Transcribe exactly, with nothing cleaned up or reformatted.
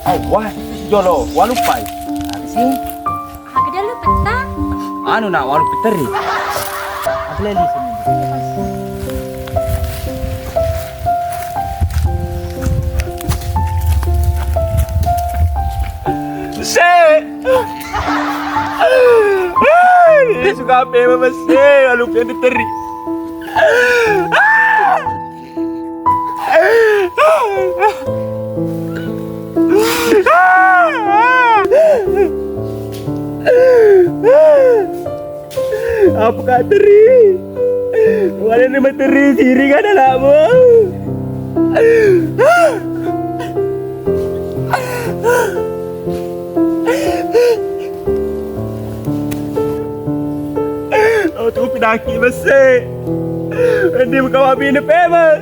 Awwa, jolo, walupai. Apa sih? Aga dia lu petang? Anu nak, walu peteri. Aku lagi sini. Se. Ini suka apa ya, Mas? Se, walu peteri. Apa kau teri? Wala ni materi siri kan anakmu. Oh, tu pinaki bese. Ini bukan wabi ni pema.